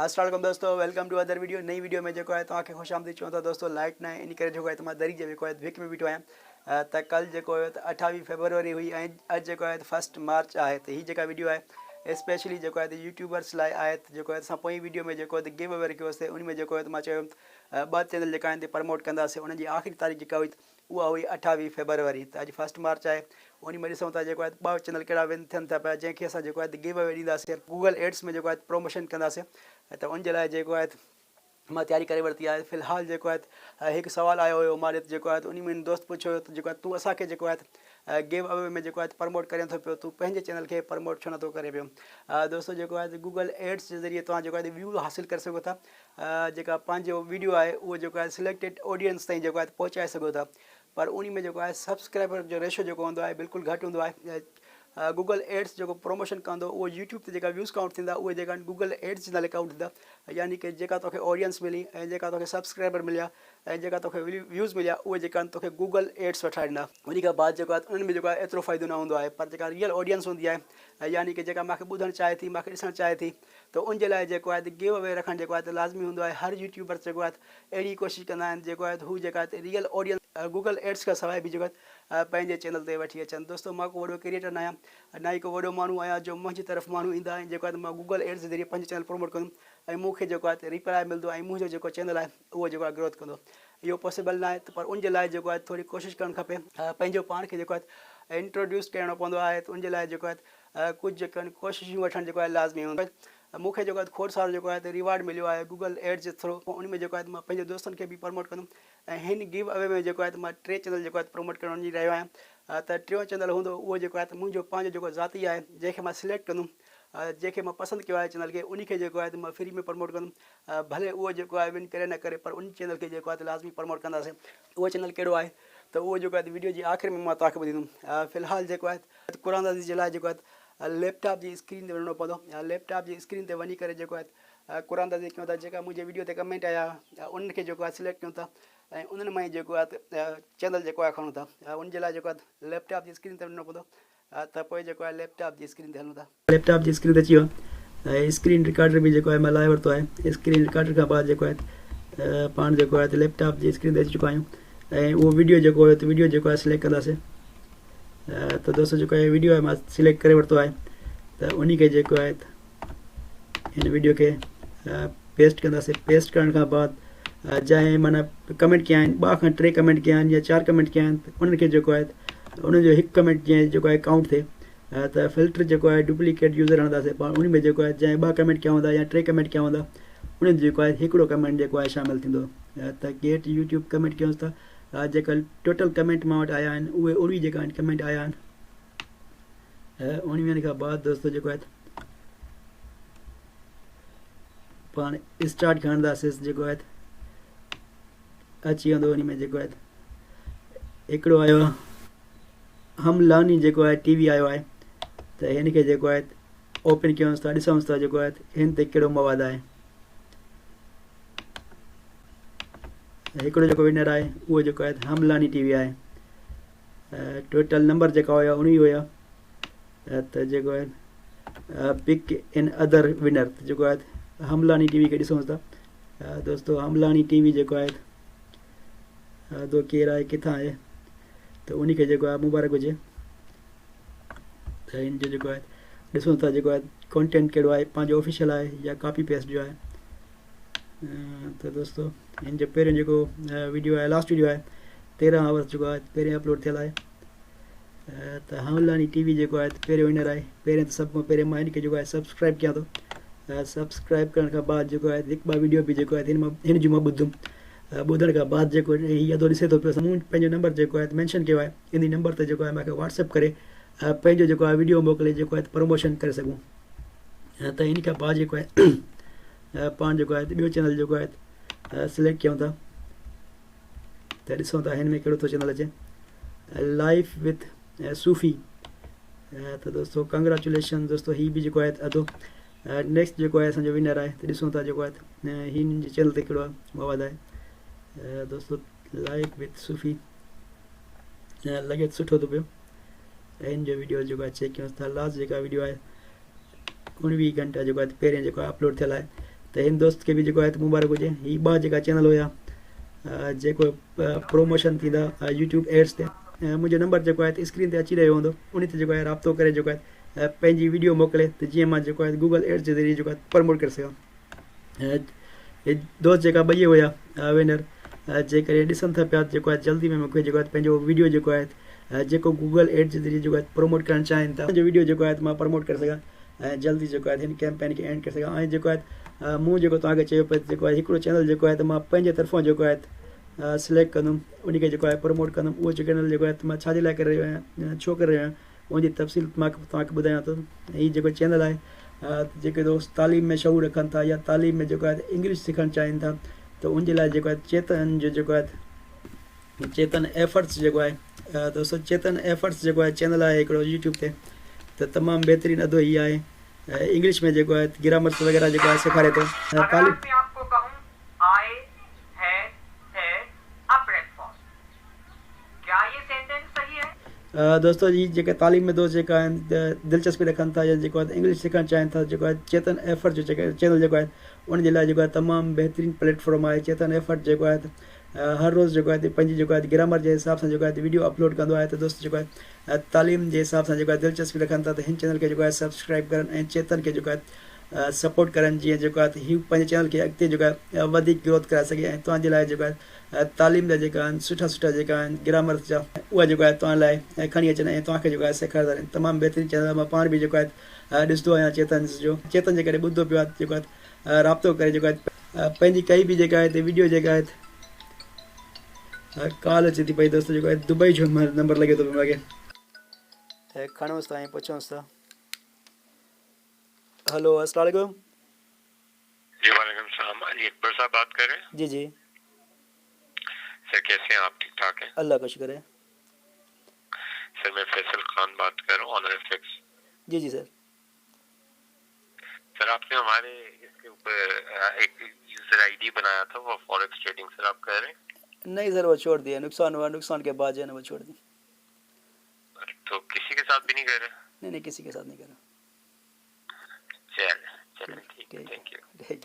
السلام عليڪم دوستو welcome to other video نئين ويڊيو ۾ جيڪو آهي توهان کي خوش آمديد چون ٿا دوستو لائٽ ناهي ان ڪري جيڪو آهي ته مان دري جي جيڪو آهي وڪ ۾ بيٺو آهيان ته ڪل جيڪو هيو ته 28 فيبروري هئي ۽ اڄ جيڪو آهي ته فرسٽ مارچ آهي ته هي جيڪا ويڊيو آهي اسپيشلي جيڪو آهي ته يوٽيوبرس لاء آهي ته جيڪو آهي اسان پوئين ويڊيو ۾ جيڪو آهي ته گيو اوي رکيو هوسي ان ۾ جيڪو آهي ته مان چيو ٻه چينل جيڪا آهن پرموٽ ڪنداسي انهن جي آخري تاريخ جيڪا هئي اها هئي 28 فيبروري ته اڄ فرسٽ مارچ آهي انهي ۾ ڏسون ٿا جيڪو آهي ٻه چينل ڪهڙا ون ٿين ٿا پيا جنهن کي اسان جيڪو آهي ته گيو اوي ڏينداسين گوگل ايڊس ۾ جيڪو آهي پروموشن ڪنداسين ته ان جي لاء جيڪو آهي مان تياري ڪري ورتي آهي في الحال جيڪو آهي هڪ سوال آيو هيو مان ڏي جيڪو آهي انهي ۾ دوست پڇيو هيو ته جيڪو آهي تون اسان کي جيڪو آهي گيو اوي ۾ جيڪو آهي پروموٽ ڪرين ٿو پيو تون پنهنجي چينل کي پروموٽ ڇو نٿو ڪري پيو دوستو جيڪو آهي گوگل ايڊس جي ذريعي توهان جيڪو آهي ويو حاصل ڪري سگهو ٿا جيڪا پنهنجو ويڊيو آهي اهو جيڪو آهي سليڪٽيڊ آڊينس تائين جيڪو آهي پهچائي سگهو ٿا پر انهي ۾ جيڪو آهي سبسڪرائبر جو ريشو جيڪو هوندو آهي بلڪل گهٽ هوندو آهي گوگل ايڊس جيڪو پروموشن ڪندو اهو يوٽيوب تي جيڪا ويوز ڪائونٽ ٿيندا اهي جيڪا آهن گوگل ايڊس جي نالي ڪائونٽ ٿيندا يعني ڪي جيڪا توکي آڊينس ملي ۽ جيڪا توکي سبسڪرائبر مليا ۽ جيڪا توکي ويوز مليا اهي جيڪا آهن توکي گوگل ايڊس وٺرائي ڏنا انهي کان بعد جيڪو آهي انهن ۾ جيڪو آهي ايترو فائدو نه هوندو آهي پر جيڪا ريئل آڊينس هوندي آهي يعني ڪي جيڪا ماکي ٻڌڻ چاهي ٿي ماکي ڏسڻ چاهي ٿي ته ان جي لاء جيڪو آهي ته گيو اوي رکڻ جيڪو آهي ته لازمي هوندو آهي هر يوٽيوبر جيڪو آهي ته اهڙي ڪوشش ڪندا آهن جيڪو آهي ته هو جيڪا آهي ته ريئل آڊينس گوگل ايڊس کان سواء به جيڪو آهي پنهنجي چينل تي وٺي اچن دوستو مان ڪو وڏو ڪريئيٽر نه آهيان نه ئي ڪو وڏو ماڻهو آهيان جو منهنجي طرف ماڻهو ايندا ۽ جيڪو آهي ته مان گوگل ايڊس جي ذريعي پنهنجو چينل پروموٽ ڪندم ۽ مون کي جيڪو آهي ته ريپلائي ملندو ۽ منهنجو جيڪو چينل آهي اهو جيڪو آهي گروٿ ڪندو اهو پاسيبل نه آهي پر ان جي لاء جيڪو آهي ٿوري ڪوشش ڪرڻ کپي پنهنجو پاڻ کي جيڪو آهي انٽروڊيوس ڪرڻو پوندو آهي ته ان جي لاء جيڪو آهي ڪجهه جيڪو آهن ڪوششون وٺڻ جيڪو آهي لازمي هوندو آهي مون کي جيڪو آهي کوڙ سارو جيڪو آهي ته ريوارڊ مليو آهي گوگل ايڊز جي ٿرو ان ۾ جيڪو آهي ته مان پنهنجي دوستن کي به پروموٽ ڪندم ۽ هن گيو اوي ۾ جيڪو آهي ته مان ٽي چينل جيڪو آهي پروموٽ ڪرڻ وڃي رهيو آهيان ته ٽيون چينل هوندو اهو جيڪو آهي ته منهنجو پنهنجو جيڪو ذاتي آهي جنهن کي مان سليڪٽ ڪندم جنهن کي مان پسند ڪيو آهي چينل کي ان کي جيڪو آهي ته مان فري ۾ پروموٽ ڪندم ڀلي اهو جيڪو آهي ون ڪري نه ڪري پر ان چينل کي جيڪو آهي ته لازمي پروموٽ ڪنداسين اهو چينل ڪهڙو آهي ته اهو جيڪو آهي ويڊيو جي آخر ۾ مان توهان کي ٻڌائيندم في الحال جيڪو آهي قرآن اندازي جي لاء جيڪو آهي ليپ ٽاپ جي اسڪرين تي وڃڻو پوندو ليپ ٽاپ جي اسڪرين تي وڃي ڪري جيڪو آهي قرآن اندازي ڪيون ٿا جيڪا منهنجي ويڊيو تي ڪمينٽ آيا انهن کي جيڪو آهي سليڪٽ ڪيون ٿا ۽ انهن مان ئي جيڪو آهي چينل جيڪو آهي کڻون ٿا ان جي لاء جيڪو آهي ليپ ٽاپ جي اسڪرين تي وڃڻو پوندو ته پوء جيڪو آهي ليپ ٽاپ جي اسڪرين تي هلون ٿا. ليپ ٽاپ جي اسڪرين تي اچي ويو ۽ اسڪرين رڪارڊر به جيڪو آهي مان لائي ورتو آهي اسڪرين رڪارڊر کان بعد جيڪو آهي پاڻ جيڪو آهي ليپ ٽاپ جي اسڪرين تي اچي چڪا آهيون ۽ اهو ويڊيو جيڪو هيو ته ويڊيو جيڪو آهي سليڪٽ ڪنداسين ته دوستو جيڪو آهي ويڊيو آهي مان سليڪٽ ڪري ورتو آهي ته انهي کي جيڪو آهي هن ويڊيو کي پيسٽ ڪنداسين پيسٽ ڪرڻ کان بعد جنهن معنيٰ ڪمينٽ ڪيا آهن ٻه کان ٽي ڪمينٽ ڪيا آهن يا چار ڪمينٽ ڪيا آهن انهن کي جيڪو آهي انهن جو هڪ ڪمينٽ جيئن جيڪو آهي ڪائونٽ ٿئي ته فلٽر جيڪو آهي ڊپليڪيٽ يوزر هڻنداسين پاڻ ان ۾ جيڪو آهي جنهن ٻه ڪمينٽ ڪيا هوندا يا ٽي ڪمينٽ ڪيا هوندا انهن جو جيڪو آهي هڪڙو ڪمينٽ جيڪو آهي شامل ٿيندو ته گيٽ يوٽيوب ڪمينٽ ڪيون ٿا جيڪا ٽوٽل ڪمينٽ مان وٽ آيا آهن اهي 19 جيڪا آهن ڪمينٽ آيا آهن 19 کان بعد دوستو جيڪو آهي پاڻ اسٽارٽ کڻنداسين جيڪو آهي اچي ويندو ان ۾ جيڪو آهي هڪڙو آيو هم لاني جيڪو آهي ٽي وي آيو آهي ته هن کي جيڪو آهي اوپن ڪيونس ٿا ڏسونس ٿا جيڪو آهي هن تي ڪهڙو مواد آهي هڪڙو جيڪو ونر آهي اهو جيڪو آهي هم لاني ٽي وي آهي ٽوٽل نمبر جيڪا هيا 19 هيا ته جيڪو آهي پڪ ان ادر ونر ته جيڪو آهي حملاڻي ٽي وي کي ڏسون ٿا دوستو حملاڻي ٽي وي جيڪو آهي دو ڪير آهي ڪٿان آهي ته ان کي جيڪو آهي مبارڪ هجي ته ان جو جيڪو آهي ڏسون ٿا جيڪو آهي ڪانٽينٽ ڪهڙو آهي پنهنجو آفيشل آهي يا ڪاپي پيسٽ جو آهي ته دوستو هن جو پهريون جيڪو ويڊيو آهي لاسٽ ويڊيو آهي 13 آورس جيڪو آهي پهرين اپلوڊ ٿيل آهي ته حملاڻي ٽي وي جيڪو آهي پهريون ونر آهي پهرين ته سڀ کان پهرين مان هن کي جيڪو آهي سبسڪرائب ڪيان ٿو سبسڪرائب ڪرڻ کان بعد جيڪو آهي هڪ ٻه ويڊيو به جيڪو آهي هن مان هن جون مان ٻڌم ٻڌڻ کان بعد جيڪو هي ادو ڏسي ٿو پيو مون پنهنجو نمبر جيڪو آهي مينشن ڪيو آهي ان نمبر تي جيڪو آهي مونکي واٽس ايپ ڪري پنهنجو جيڪو آهي ويڊيو موڪلي جيڪو آهي پروموشن ڪري سگهون ته ان کان بعد جيڪو آهي پاڻ جيڪو آهي ٻيو چينل جيڪو آهي سليڪٽ ڪيون ٿا ته ڏسون ٿا هن ۾ ڪهڙو ٿو چينل اچي لائف وٿ صوفي ته دوستو ڪنگريچوليشن دوستو هي به جيڪو آهي ادو نيڪسٽ جيڪو آهي اسان جو ونر آهي ته ڏسون ٿا جيڪو آهي هن جي چينل تي ڪهڙو مواد آهي دوستو لائف وٿ صوفي لڳي ته سٺو ٿو پيو هن جو ويڊيو جيڪو آهي چيڪ ڪيون ٿا لاسٽ جيڪا ويڊيو آهي 19 گهنٽا جيڪو آهي پهرين جيڪو آهي اپلوڊ ٿيل آهي ته هن دوست کي به جيڪو آهي ته مبارڪ هجي هي ٻه جيڪا چينل هيا جيڪو پروموشن ٿيندا يوٽيوب ايڊس تي منهنجو نمبر جيڪو آهي اسڪرين تي اچي رهيو هوندو ان تي جيڪو آهي رابطو ڪري جيڪو آهي پنهنجي ويڊيو موڪلي ته جيئن مان جيڪو آهي گوگل ايڊس جي ذريعي جيڪو آهي پروموٽ ڪري سگهان دوست جيڪا ٻئي هيا وينر جيڪڏهن ڏسن ٿا پيا جيڪو آهي جلدي ۾ مونکي جيڪو آهي پنهنجو ويڊيو جيڪو آهي جيڪو گوگل ايڊ جي ذريعي جيڪو آهي پروموٽ ڪرڻ چاهين ٿا پنهنجو ويڊيو جيڪو آهي مان پروموٽ ڪري سگهان ۽ جلدي جيڪو آهي هن ڪيمپين کي اينڊ ڪري سگهان ۽ جيڪو آهي مون جيڪو توهان کي چيو پئي جيڪو آهي هڪڙو چينل جيڪو آهي ته مان پنهنجي طرفان جيڪو آهي سليڪٽ ڪندم ان کي جيڪو آهي پروموٽ ڪندم اهو چينل جيڪو آهي مان ڇا جي لاء ڪري رهيو آهيان ڇو ڪري رهيو آهيان ان جي تفصيل مان توهان کي ٻڌايان ٿو هي جيڪو چينل آهي جيڪي دوست تعليم ۾ شعور رکن ٿا يا تعليم ۾ جيڪو آهي انگلش سکڻ چاهين ٿا ته ان جي لاء جيڪو آهي چيتن جو جيڪو آهي چيتن ايفرٽس جيڪو آهي دوستو چيتن ايفرٽس جيڪو آهي چينل آهي هڪڙو يوٽيوب تي ته تمام بهترين ادو هي آهي انگلش ۾ جيڪو آهي گرامرس وغيره جيڪو آهي سيکاري ٿو تعليم دوستو جي جيڪي تعليم ۾ دوست جيڪا آهن دلچسپي رکن ٿا يا جيڪو آهي انگلش سکڻ چاهين ٿا جيڪو آهي چيتن ايفرٽ جو چينل جيڪو آهي ان جي لاء جيڪو آهي تمام بهترين پليٽ فارم آهي چيتن ايفرٽ جيڪو آهي هر روز جيڪو آهي پنهنجي جيڪو آهي گرامر جي حساب سان جيڪو آهي ويڊيو اپلوڊ ڪندو آهي ته دوست جيڪو آهي تعليم جي حساب سان جيڪو آهي دلچسپي رکن ٿا ته هن چينل کي جيڪو آهي سبسڪرائب ڪرن ۽ چيتن کي جيڪو آهي سپورٽ ڪرن جيئن جيڪو آهي هي پنهنجي چينل کي اڳتي جيڪو آهي وڌيڪ گروٿ ڪرائي سگهي ۽ توهان جي لاء جيڪو آهي تعليم جا جيڪا آهن سٺا سٺا جيڪا آهن گرامرس جا اها جيڪو آهي توهان لاء کڻي اچن ۽ توهان کي جيڪو آهي سيکاريندا رهن تمام بهترين چينل آهي مان پاڻ به جيڪو آهي ڏسندو آهيان چيتن جو چيتن جيڪڏهن ٻڌندو پيو آهي جيڪو آهي رابطو ڪري جيڪو آهي پنهنجي ڪئي به جيڪا آهي ويڊيو جيڪا آهي ڪال اچي ٿي پئي دوستو جيڪو آهي دبئي جو نمبر لڳي ٿو پيو مونکي کڻوس ٿا ۽ پڇونس ٿا هلو السلام عليڪم. جي وعليڪم السلام علي اڪبر صاحب بات ڪر رهي هين. جي جي. سر ڪيسي هين آپ ٺيڪ ٺاڪ هين. الله ڪا شڪر هي. سر مين فيصل خان بات ڪر رها هون آنر ايف ايڪس. جي جي سر. سر آپ ني هماري اس ڪي اوپر ايڪ يوزر I D بنايا ٿا وو فوريڪس ٽريڊنگ سر آپ ڪر رهي هين. نهين سر وو ڇوڙ ديا نقصان هوا نقصان ڪي بعد جو هي نا وو ڇوڙ the. تو ڪسي ڪي ساٿ ڀي نهين ڪر رهي. نهين نهين ڪسي ڪي ساٿ نهين ڪر رها. چل چل ٺيڪ thank you. ٺيڪ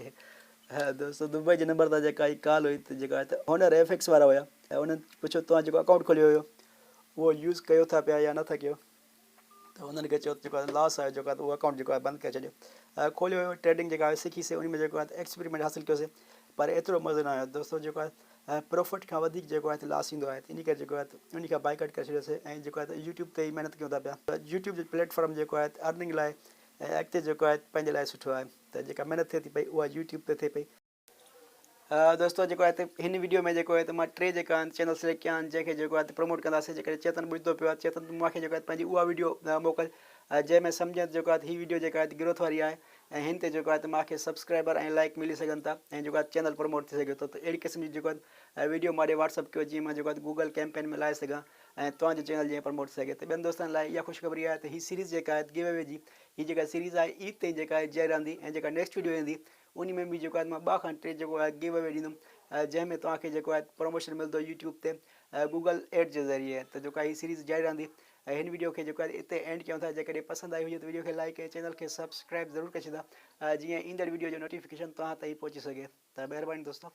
هي دوستو دبئي جي نمبر تان جيڪا هي ڪال هئي ته جيڪا ته هونر ايف ايڪس وارا هيا ۽ انهن پڇيو توهان جيڪو اڪائونٽ کوليو هيو اهو يوز ڪيو ٿا پيا يا نٿا ڪيو ته انهن کي چيو جيڪو لاس آيو جيڪو اهو اڪائونٽ جيڪو آهي بند ڪري ڇڏيو کوليو هيو ٽريڊنگ جيڪا آهي سکي سي ان ۾ جيڪو آهي ايڪسپريمينٽ حاصل ڪيوسي پر ايترو مزو نه آيو دوستو جيڪو آهي پروفٽ کان وڌيڪ جيڪو آهي لاس ايندو آهي ان ڪري جيڪو آهي ان کان بائيڪاٽ ڪري ڇڏيوسي ۽ جيڪو آهي يوٽيوب تي ئي محنت ڪيون ٿا پيا يوٽيوب جو پليٽ فارم جيڪو آهي ارننگ لاء ۽ اڳتي جيڪو آهي پنهنجي لاء سٺو آهي ته جيڪا محنت ٿئي ٿي پئي اها يوٽيوب تي ٿئي پئي. دوستو جيڪو آهي ته هن ويڊيو ۾ جيڪو آهي ته مان ٽي جيڪا آهن چينل سليڪٽ ڪيا آهن جنهن کي جيڪو آهي ته پروموٽ ڪنداسين جيڪڏهن چيتن ٻڌندو پيو آهي چيتن تون مونکي جيڪو آهي پنهنجي اها ويڊيو موڪل جنهن ۾ سمجهين ته جيڪو آهي هي ويڊيو جيڪا آهي گروٿ واري آهي ۽ هن تي جيڪو آهي ته مونکي سبسڪرائبر ۽ لائڪ ملي سگهن ٿا ۽ جيڪو آهي چينل پروموٽ ٿي سگهي ٿو ته اهڙي قسم جي جيڪو آهي ويڊيو مان ڏي واٽس اپ ڪيو جيئن مان جيڪو آهي گوگل ڪيمپين ۾ لائي سگهان ۽ توهان جو چينل جيئن پروموٽ ٿي سگهي ته ٻين دوستن لاء اها خوشخبري آهي ته هي سيريز جيڪا آهي گيو اوي جي هي جيڪا سيريز آهي عيد تائين جيڪا آهي جاري رهندي ۽ جيڪا نيڪسٽ ويڊيو ايندي انهي ۾ به جيڪو آهي مان ٻه کان ٽي جيڪو آهي گيو اوي ڏيندم جنهن ۾ توهان کي جيڪو آهي پروموشن ملندو يوٽيوب تي گوگل ايڊ جي ذريعي ته جيڪا هي سيريز جاري رهندي ۽ هن ويڊيو کي جيڪو آهي اتي اينڊ ڪيون ٿا جيڪڏهن پسند آئي هجي ته ويڊيو کي لائڪ ۽ چينل کي سبسڪرائب ضرور ڪري ڇڏيندا جيئن ايندڙ ويڊيو جو نوٽيفڪيشن توهان تائين پهچي سگهي ته مهرباني دوستو.